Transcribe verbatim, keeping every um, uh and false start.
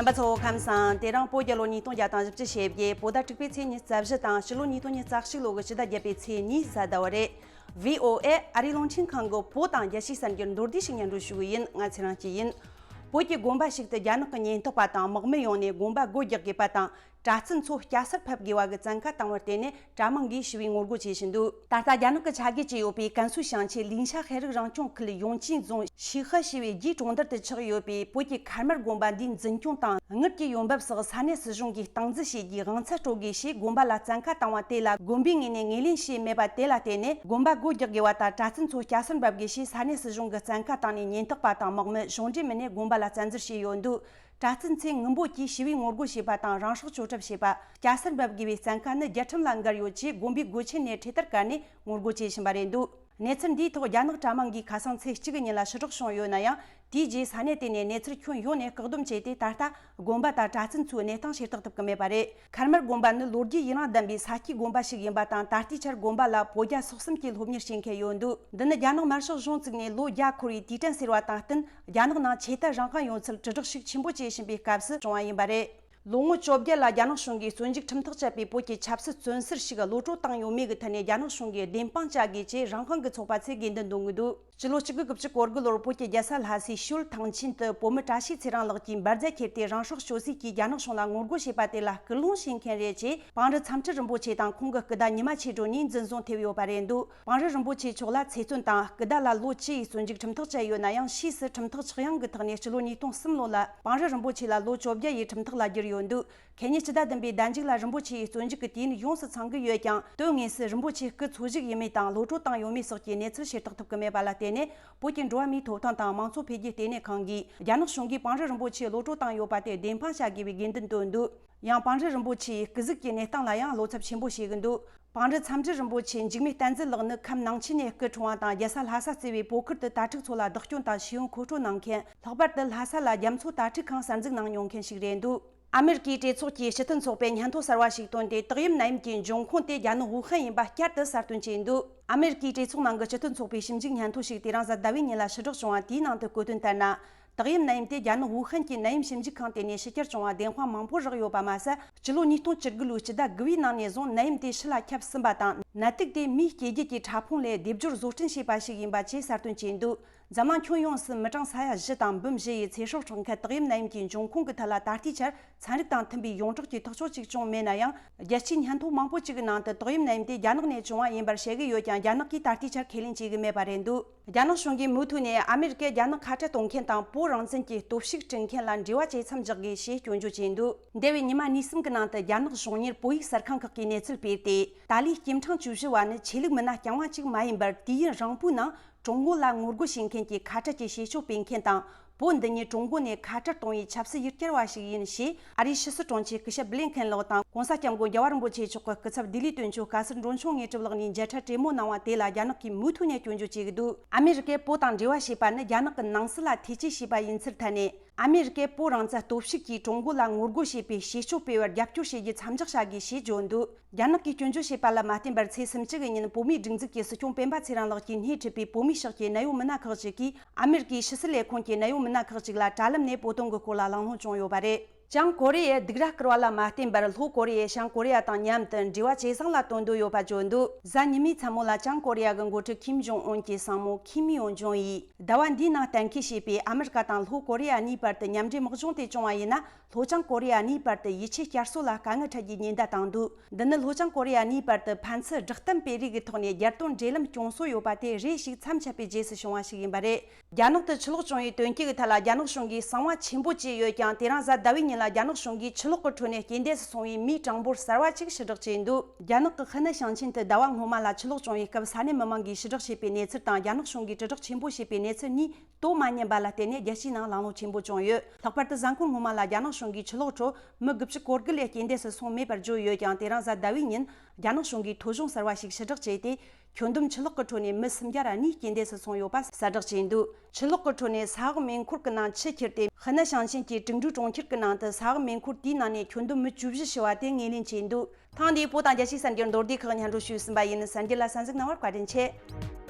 རྣམ་པ་ཚོ་ཁམས་བཟང་། དེ་རིང་བོད་རྒྱལ་ལོ་ཉིས་སྟོང་བརྒྱ་དང་བཞི་བཅུ་ཞེ་བརྒྱད། བོད་ཟླ་དྲུག་པའི་ཚེས་ཉི་ཤུ་རྩ་བཞི་དང་། ཕྱི་ལོ་ཉིས་སྟོང་ཉི་ཤུ་རྩ་གཅིག་ལོ་གི་ཕྱི་ཟླ་བརྒྱད་པའི་ཚེས་གཉིས་གཟའ་ཟླ་བ་རེད། བྷི་ཨོ་ཨེ་ཨ་རིའི་རླུང་འཕྲིན་ཁང་གི་བོད་དང་རྒྱལ་སྤྱིའི་གསར་འགྱུར་མདོར་བསྡུས་ཤིག་སྙན་སྒྲོན་ཞུ་གི་ཡིན། ང་ཚེ་རིང་སྐྱིད་ཡིན། བོད་ཀྱི་དགོན་པ་ཞིག་ཏུ་རྒྱ་ནག་གི་ཉེན་རྟོག་པ་དང་དམག་མི་ཡོང་ནས་དགོན་པ་སྒོ་རྒྱག་དགོས་པ་དང་། གྲྭ་བཙུན་ཚོ་སྐྱ་སར་ཕབ་དགོས་པ་གི་བཙན་བཀའ་བཏང་བར་བརྟེན་ནས་གྲྭ་མང་གིས་ཞི་བའི་ངོ་རྒོལ་བྱེད་བཞིན་འདུག། ད་ལྟ་རྒྱ་ནག་གི་ཆ་བརྒྱུད་ཅིག་ཡོད་པའི་ཀན་སུའུ་ཞིང་ཆེན་ལིན་ཤ་ཤེས་རིག་རང་སྐྱོང་ཁུལ་ཡོང་ཅིན་རྫོང་ཤི་ཧི་ཞེས་པའི་རྒྱའི་གྲོང་རྡལ་དུ་ཆགས་ཡོད་པའི་བོད་ཀྱི་མཁར་དམར་དགོན་པ་འདིའི་འཛིན་སྐྱོང་དང་དངུལ་གྱི་ཡོང་འབབ་སོགས་ས་གནས་སྲིད་གཞུང་གིས་སྟངས་འཛིན་བྱས་རྗེས་དབང་ཚད་སྤྲོད་དགོས་ཞེས་དགོན་པ་ལ་བཙན་བཀའ་བཏང་བ་དེ་ལ་དགོན་པའི་ངོས་ནས་ངོས་ལེན་བྱས་མེད་པ་དེ་ལ་བརྟེན་ནས་དགོན་པ་སྒོ་རྒྱག་དགོས་པ་དང་གྲྭ་བཙུན་ཚོ་སྐྱ་སར་འབབ་དགོས་ཞེས་ས་གནས་སྲིད་གཞུང་གིས་བཙན་བཀའ་བཏང་ནས་ཉེན་རྟོག་པ་དང་དམག་མི་གཞུང་འབྲེལ་མི་སྣས་དགོན་པ་ལ་བཙན་འཛུལ་བྱས་ཡོད་འདུག། གྲྭ་བཙུན་ཚོས་ངུ་འབོད་ཀྱིས་ཞི་བའི་ངོ་རྒོལ་བྱས་པ་དང་རང་སྲོག་གཅོད་གྲབས་བྱས་པ། སྐྱ་སར་འབབ་དགོས་པའི་བཙན་བཀའ་ནི་རྒྱལ་ཁྲིམས་ལ་འགལ་ཡོད་ཅེས་དགོན་པའི་སྒོ་ཆེན་ནས་འཕྲེད་དར་བཀལ་ནས་ངོ་རྒོལ་བྱེད་བཞིན་པ་རེད་འདུག། གནས་ཚུལ་འདིའི་ཐོག་རྒྱ་ནག་གྲྭ་མང་གིས་ཁ་སང་ཚེས་གཅིག་གི་ཉིན་ལ་ཕྱིར་བསྒྲགས་བྱུང་ཡོད་ན་ཡང་། དེའི་རྗེས་ས་གནས་དེ་ནས་གནས་ཚུལ་ཁྱོན་ཡོངས་ནས་བཀག་སྡོམ་བྱས་ཏེ། ད་ལྟ་དགོན་པ་དང་གྲྭ་བཙུན་ཚོའི་གནས་སྟངས་ཤེས་རྟོགས་ཐུབ་ཀྱི་མེད་པ་རེད། མཁར་དམར་དགོན་པ་ནི་ལོ་རྒྱུས་ཡུན་རིང་ལྡན་པའི་ས་སྐྱའི་དགོན་པ་ཞིག་ཡིན་པ་དང་། ད་ལྟའི་ཆར་དགོན་པ་ལ་བོད་རྒྱ་སོག་གསུམ་གྱི་སློབ་གཉེར་བྱེད་མཁན་ཡོད་འདུག། འདི་ནི་རྒྱ་ནག་དམར་ཤོག་གཞུང་བཙུགས་ནས་ལོ་བརྒྱ་འཁོར་བའི་དུས་དྲན་ཟེར་བ་དང་བསྟུན། རྒྱ་ནག་ནང་ཆོས་དད་རང་དབང་ཡོང་ཚུལ་དྲིལ་བསྒྲགས་ཤུགས་ཆེན་པོ་བྱེད་བཞིན་པའི་སྐབས་སུ་བྱུང་བ་ཡིན་པ་རེད། ལོ་ངོ་བཅོ་བརྒྱད་ལ་རྒྱ་ནག་གཞུང་གིས་བཙོན་འཇུག་ཁྲིམས་ཐག་བཅད་པའི་བོད་ཀྱི་ཆབ་སྲིད་བཙོན་ཟུར་ཞིག་གློད་གྲོལ་བཏང་ཡོད་མེད་ཀྱི་ཐད་ནས་རྒྱ་ནག་གཞུང་གིས་བདེན་དཔང་བྱ་དགོས་ཅེས་རང་དབང་གི་ཚོགས་པ་ཚོས་དགོས་འདུན་འདོན་གྱི་འདུག། སྤྱི་ལོ་གཅིག་དགུ་དགུ་བཅུ་གོ་དགུ་ལོར་བོད་ཀྱི་རྒྱལ་ས་ལྷ་སའི་ཞོལ་ཐང་ཆེན་དུ་བོད་མི་བཀྲ་ཤིས་ཚེ་རིང་ལགས་ཀྱིས་འབར་རྫས་ཁྱེར་ཏེ་རང་སྲོག་གཅོད་རྩིས་ཀྱིས་རྒྱ་ནག་གཞུང་ལ་ངོ་རྒོལ་བྱས་པ་དེ་ལ་སྐུལ་སློང་བྱེད་མཁན་རེད་ཅེས་བང་རི་མཚམས་སྤྲུལ་རིན་པོ་ཆེ་དང་ཁོང་གི་སྐུ་ཟླ་ཉི་མ་ཆོས་སྒྲོན་གཉིས་འཛིན་བཟུང་ཐེབས་ཡོད་པ་རེད་འདུག། བང་རི་རིན་པོ་ཆེ་མཆོག་ལ་ཚེ་བཙོན་དང་སྐུ་ཟླ་ལ་ལོ་བཅུ་ཡི་བཙོན་འཇུག་ཁྲིམས་ཐག་བཅད་ཡོད་ན་ཡང་། ཕྱིས་སུ་ཁྲིམས་ཐག་ཆག་ཡང་གི་ཐོག་ནས་སྤྱི་ལོ་ཉིས་སྟོང་གསུམ་ལོ་ལ་བང་རི་རིན་པོ་ཆེ་ལ་ལོ་བཅོ་བརྒྱད་ཡི་ཁྲིམས་ཐག་ལ་བསྒྱུར་ཡོད་འདུག། ཁེ་ཉིན་སྤྱི་ཟླ་བདུན་པའི་ཟླ་མཇུག་ལ་རིན་པོ་ཆེ་ཡི་བཙོན་འཇུག་གི་དུས་ཡུན་ཡོངས་སུ་ཚང་གི་ཡོད་ཀྱང་། དོན་དངོས་སུ་རིན་པོ་ཆེ་སྐུ་འཚོ་བཞུགས་ཡིན་མིན་དང་གློད་གྲོལ་བཏང་ཡོད་མེད་སོགས་ཀྱི་གནས་ཚུལ་ཤེས་རྟོགས་ཐུབ་ཀྱི་མེད་པ་ལ་བརྟེན་ནས། བོད་ཀྱི་འགྲོ་བ་མིའི་ཐོབ་ཐང་དང་མང་གཙོ་འཕེལ་རྒྱས་ལྟེ་གནས་ཁང་གིས་རྒྱ་ནག་གཞུང་གིས་བང་རི་རིན་པོ་ཆེ་གློད་གྲོལ་བཏང་ཡོད་པ་དེ་བདེན་དཔང་བྱ་དགོས་པའི་དགོས་འདུན་བཏོན་འདུག། ཡང་བང་རི་རིན་པོ་ཆེའི་སྐུ་གཟུགས་ཀྱི་གནས་སྟངས་ལ་ཡང་བློ་འཚབ་ཆེན་པོ་བྱེད་ཀྱི་འདུག། བང་རི་མཚམས་སྤྲུལ་རིན་པོ་ཆེ་འཇིགས་མེད་བསྟན་འཛིན་ལགས་ནི་ཁམས་ནང་ཆེན་ནས་སྐུ་འཁྲུངས་པ་དང་། རྒྱལ་ས་ལྷ་ས་གཙོས་པའི་བོད་ཁུལ་དུ་དྭ་ཕྲུག་ཚོ་ལ་བདག་སྐྱོང་དང་ཤེས་ཡོན་མཁོ་སྤྲོད་གནང་མཁན། ལྷག་པར་དུ་ལྷ་ས་ལ་རྒྱ་མཚོ་དྭ་ཕྲུག་ཁང་གསར་འཛུགས་གནང་མྱོང་མཁན་ཞིག་རེད་འདུག། ཨ་མེ་རི་ཀའི་གྲོས་ཚོགས་ཀྱིས་སྤྱི་མཐུན་ཚོགས་པས་སྙན་ཐོ་གསར་བ་ཞིག་བཏོན་ཏེ། ཏོག་དབྱིབས་ནད་ཡམས་ཀྱི་འབྱུང་ཁུངས་དེ་རྒྱ་ནག་ཝུ་ཧན་ཡིན་པ་བསྐྱར་དུ་གསལ་སྟོན་བྱས་འདུག། ཨ་མེ་རི་ཀའི་གྲོས་ཚོགས་ནང་གི་སྤྱི་མཐུན་ཚོགས་པའི་ཞིབ་འཇུག་སྙན་ཐོ་ཞིག་དེ་རིང་གཟའ་ཟླ་བའི་ཉིན་ལ་ཕྱིར་བསྒྲགས་བྱུང་བ་དེའི་ནང་དུ་བཀོད་དོན་ལྟར་ན། ཏོག་དབྱིབས་ནད་ཡམས་དེ་རྒྱ་ནག་ཝུ་ཧན་གྱི་ནད་ཡམས་ཞིབ་འཇུག་ཁང་དེ་ནས་ཕྱི་གྱར་བྱུང་བ་བདེན་དཔང་མང་པོ་རག་ཡོད་པ་མ་ཟད། སྤྱི་ལོ་ཉིས་སྟོང་བཅུ་དགུ་ལོའི་སྤྱི་ཟླ་དགུ་བའི་ནང་ནས་བཟུང་ནད་ཡམས་དེ་ཕྱི་ལ་ཁྱབ་ཟིན་པ་དང་། ནད་དུག་དེ་མིའི་སྐྱེ་རྒྱུད་ཀྱི་ཕྲ་ཕུང་ལས་སྡེབ་སྦྱོར་བཟོ་སྐྲུན་བྱས་པ་ཞིག་ཡིན་པ་བཅས་གསལ་སྟོན་བྱས་འདུག། འཛམ་གླིང་ཁྱོན་ཡོངས་སུ་མི་གྲངས་ས་ཡ་བཞི་དང་འབུམ་བཞི་ཡི་ཚེ་སྲོག་འཕྲོག་མཁན་ཏོག་དབྱིབས་ནད་ཡམས་ཀྱི་འབྱུང་ཁུངས་ཀྱི་ཐད་ལ་ད་ལྟའི་ཆར་ཚན་རིག་དང་མཐུན་པའི་ཡོངས་གྲགས་ཀྱི་ཐག་གཅོད་ཅིག་བྱུང་མེད་ན་ཡང་། རྒྱལ་སྤྱིའི་སྙན་ཐོ་མང་པོ་ཅིག་གི་ནང་དུ་ཏོག་དབྱིབས་ནད་ཡམས་དེ་རྒྱ་ནག་ནས་བྱུང་བ་ཡིན་པར་བཤད་ཀྱི་ཡོད་ཀྱང་། རྒྱ་ནག་གིས་ད་ལྟའི་ཆར་ཁས་ལེན་བྱེད་ཀྱི་མེད་པ་རེད་འདུག། རྒྱ་ནག་གཞུང་གིས་མུ་མཐུད་ནས་ཨ་མེ་རི་ཀས་རྒྱ་ནག་ཁ་བྲལ་གཏོང་མཁན་དང་བོད་རང་བཙན་གྱི་སྟོབས་ཤུགས་སྐྲུན་མཁན་ལ་འབྲེལ་བ་ཇེ་མཚམས་འཇོག་དགོས་ཞེས་སྐྱོན་བརྗོད་བྱས་འདུག། འདས་པའི་ཉི་མ་གཉིས་གསུམ་གྱི་ནང་དུ་རྒྱ་ནག་གཞུང་གཉེར་བོད་ཡིག་གསར་ཁང་ཁག་གིས་གནས་ཚུལ་སྤེལ་ཏེ། ཏཱ་ལའི་སྐྱེ་ཕྲེང་བཅུ་བཞི་བ་ནི་ཆོས་ལུགས་མི་སྣ་རྐྱང་བ་གཅིག་མ་ཡིན་པར། དུས་ཡུན་རིང་པོའི་ནང་ཀྲུང་གོ་ལ་ངོ་རྒོལ་བྱེད་མཁན་གྱི་ཁ་བྲལ་གྱི་བྱེད་ཕྱོགས་སྤེལ་མཁན་དང་། བོད་འདི་ཉིད་ཀྲུང་གོ་ནས་ཁ་བྲལ་གཏོང་བའི་ཆབ་སྲིད་ཡུལ་གྱར་བ་ཞིག་ཡིན་ཞེས། ཨ་རིའི་ཕྱི་སྲིད་དྲུང་ཆེ་སྐུ་ཞབས་བྷི་ལིན་ཁེན་ལགས་དང་། ྋགོང་ས་ྋསྐྱབས་མགོན་རྒྱལ་བ་རིན་པོ་ཆེ་མཆོག་གི་སྐུ་ཚབ་ལྡི་ལིའི་དོན་གཅོད་བཀའ་ཟུར་འབྲོང་ཆུང་དངོས་གྲུབ་ལགས་ནས་མཇལ་འཕྲད་གྲོས་མོལ་གནང་བ་དེ་ལ་རྒྱ་ནག་གིས་མུ་མཐུད་ནས་སྐྱོན་བརྗོད་བྱེད་ཀྱི་འདུག། ཨ་མེ་རི་ཀས་བོད་དང་འབྲེལ་བ་བྱས་པ་ནི་རྒྱ་ནག་གི་ནང་སྲིད་ལ་ཐེ་ཇུས་བྱས་པ་ཡིན་ཚུལ་ཐད་ནས། ཨ་མེ་རི་ཀས་བོད་རང་བཙན་སྟོབས་ཤུགས་ཀྱིས་ཀྲུང་གོ་ལ་ངོ་རྒོལ་བྱེད་པའི་བྱེད་སྤྱོད་སྤེལ་བར་རྒྱབ་སྐྱོར་བྱེད་རྒྱུ་མཚམས་འཇོག་བྱ་དགོས་ཞེས་བརྗོད་འདུག། རྒྱ་ནག་གིས་སྐྱོན་བརྗོད་བྱས་པ་ལ་མ་བརྟེན་པར། ཚེས་སུམ་ཅུ་གི་ཉིན་བོད་མིའི་སྒྲིག་འཛུགས་ཀྱི་སྲིད་སྐྱོང་སྤེན་པ་ཚེ་རིང་ལགས་ཀྱིས་སྣེ་ཁྲིད་པའི་བོད་མིའི་ཕྱོགས་ཀྱི་གནད་ཡོད་མི་སྣ་ཁག་ཅིག་གིས། ཨ་མེ་རི་ཀའི་ཕྱི་སྲིད་ལས་ཁུངས་ཀྱི་གནད་ཡོད་མི་སྣ་ཁག་ཅིག་ལ་དྲ་ལམ་ནས་བོད་དོན་གྱི་སྐོར་ལ་གླེང་སློང་བྱུང་ཡོད་པ་རེད། བྱང་ཀོ་རི་ཡས་སྡིགས་ར་བསྐུལ་བ་ལ་མ་བརྟེན་པར། ལྷོ་ཀོ་རི་ཡས་བྱང་ཀོ་རི་ཡ་དང་མཉམ་དུ་འབྲེལ་བ་ཇེ་བཟང་ལ་གཏོང་འདོད་ཡོད་པ་བརྗོད་འདུག། གཟའ་ཉི་མའི་མཚན་མོ་ལ་བྱང་ཀོ་རི་ཡ་གི་འགོ་ཁྲིད་ཁིམ་ཇོང་ཨུན་གྱི་སྲིང་མོ་ཁིམ་ཡོང་ཇོང་ཡིས། ཟླ་བ་འདིའི་ནང་གཏན་འཁེལ་བྱས་པའི་ཨ་མེ་རི་ཀ་དང་ལྷོ་ཀོ་རི་ཡ་གཉིས་བར་དུ་མཉམ་འབྲེལ་དམག་སྦྱོང་དེ་བྱུང་བ་ཡིན་ན། ལྷོ་བྱང་ཀོ་རི་ཡ་གཉིས་བར་དུ་ཡིད་ཆེས་བསྐྱར་གསོ་ལ་དཀའ་ངལ་འཕྲད་རྒྱུའི་ཉེན་བརྡ་བཏང་འདུག། འདི་ནི་ལྷོ་བྱང་ཀོ་རི་ཡ་གཉིས་བར་དུ་ཕན་ཚུན་བསྒྲགས་གཏམ་སྤེལ་རེས་ཀྱི་ཐོག་ནས་རྒྱལ་དོན་འབྲེལ་ལམ་སྐྱོང་སྲོལ་ཡོད་པ་དེ་རེ་ཞིག་མཚམས་ཆད་པའི་རྗེས་སུ་བྱུང་བ་ཞིག་ཡིན་པ་རེད། རྒྱ་ནག་ཏུ་ཆུ་ལོག་བྱུང་བའི་དོན་རྐྱེན་གྱི་ཐད་ལ་རྒྱ་ནག་གཞུང་གིས་གསང་བ་ཆེན་པོ་བྱས་ཡོད་ཀྱང་། དེ་རིང་གཟའ་ཟླ་བའི་ཉིན་ལ་རྒྱ་ནག་གཞུང་གིས་ཆུ་ལོག་གི་ཁྲོད་ནས་རྐྱེན་འདས་སུ་སོང་བའི་མིའི་གྲངས་འབོར་གསར་བ་ཅིག་ཕྱིར་བསྒྲགས་བྱས་འདུག། རྒྱ་ནག་གི་ཧི་ནན་ཞིང་ཆེན་དུ་ཟླ་བ་སྔོན་མ་ལ་ཆུ་ལོག་བྱུང་བའི་སྐབས་ས་གནས་མི་མང་གིས་ཕྱིར་བསྒྲགས་བྱས་པའི་གནས་ཚུལ་དང་། རྒྱ་ནག་གཞུང་གིས་དྲིལ་བསྒྲགས་ཆེན་པོ་བྱས་པའི་གནས་ཚུལ་གཉིས་དོ་མ་མཉམ་པ་ལ་བརྟེན་ནས་རྒྱལ་སྤྱིའི་ནང་གླེང་སློང་ཆེན་པོ་བྱུང་ཡོད། ལྷག་པར་དུ་གཟའ་འཁོར་སྔོན་མ་ལ་རྒྱ་ནག་གཞུང་གིས་ཆུ་ལོག་ཁྲོད་མི་དགུ་བཅུ་གོ་དགུ་ལས་རྐྱེན་འདས་སུ་སོང་མེད་པར་བརྗོད་ཡོད་ཀྱང་། དེ་རིང་གཟའ་ཟླ་བའི་ཉིན་རྒྱ་ནག་གཞུང་གིས་ཐོ་གཞུང་གསར་བ་ཞིག་ཕྱིར་བསྒྲགས་བྱས་ཏེ། ཁྱོན་བསྡོམས་ཆུ་ལོག་གི་ཁྲོད་ནས་མི་སུམ་བརྒྱ་ར་གཉིས་རྐྱེན་འདས་སུ་སོང་ཡོད་པ་གསལ་བསྒྲགས་བྱས་འདུག། ཆུ་ལོག་གི་ཁྲོད་ནས་ས་འོག་མེ་འཁོར་གྱི་ནང་ཆུ་ཁྱེར་ཏེ། ཧི་ནན་ཞིང་ཆེན་གྱི་ཀྲིང་ཀྲུའུ་གྲོང་ཁྱེར་གྱི་ནང་དུ་ས་འོག་མེ་འཁོར་དེའི་ནང་ནས་ཁྱོན་བསྡོམས་མི་བཅུ་བཞི་ཤི་བ་དེ་ངོས་ལེན་བྱས་འདུག། ཐེངས་འདིའི་བོད་དང་རྒྱལ་སྤྱིའི་གསར་འགྱུར་མདོར་བསྡུས་ཁག་སྙན་སྒྲོན་ཞུས་ཟིན་པ་ཡིན། གསར་འགྱུར་ལ་གསན་གཟིགས་གནང་བར་བཀའ་དྲིན་ཆེ།